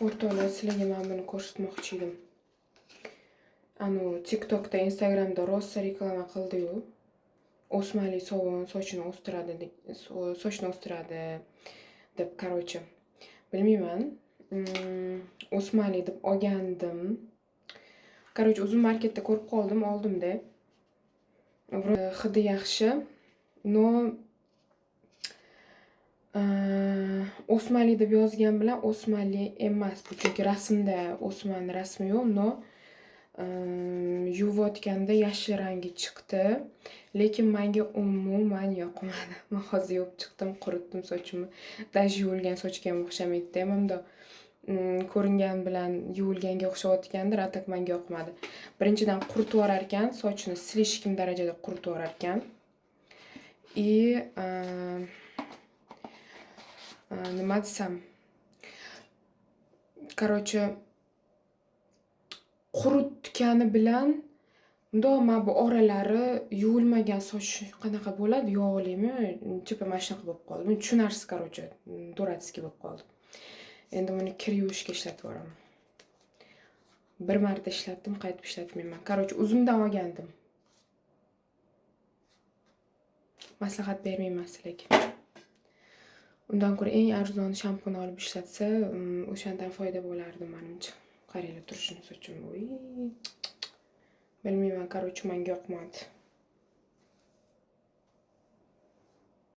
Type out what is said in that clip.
O'rtoqlar, sizlarga man buni ko'rsatmoqchi edim. Anavi TikTokda, Instagramda rosa reklama qildi-yu. O'smali sovun sochini o'stiradi, sochni o'stiradi deb, короче. Bilmayman. O'smali deb olgandim. Короче, o'zim marketda ko'rib qoldim, oldimda. Hidi yaxshi, но o'smali deb yozgan bilan o'smali emas bu, chunki rasmda o'smani rasmi yo'q, но yuvayotganda yashil rangi chiqdi, lekin manga umuman yoqmadi. Man hozir yuvib chiqdim, quritdim sochimni. Даже yuvilgan sochga ham o'xshamaydi-da, bundoq ko'ringan bilan yuvilganga o'xshayotgandir, a так manga yoqmadi. Birinchidan, quritib yuborar ekan, sochni слишком darajada quritib yuborar ekan. И nima desam, короче, quritgani bilan mundoq mana bu oralari yuvilmagan soch qanaqa bo'ladi, yog'limi, типа mana shunaqa bo'lib qoldi. Buni tushunarsiz, короче, дурацкий bo'lib qoldi. Endi buni kir yuvishga ishlatib yuboraman. Bir marta ishlatdim, qaytib ishlatmayman. Короче, Uzumdan olgandim. Maslahat bermayman sizlarga. Undan ko'ra eng arzon shampun olib ishlatsa, o'shandan foyda bo'lardi manimcha. Qaranglar turishini sochim. Voy. Bilmayman, короче, menga yoqmadi.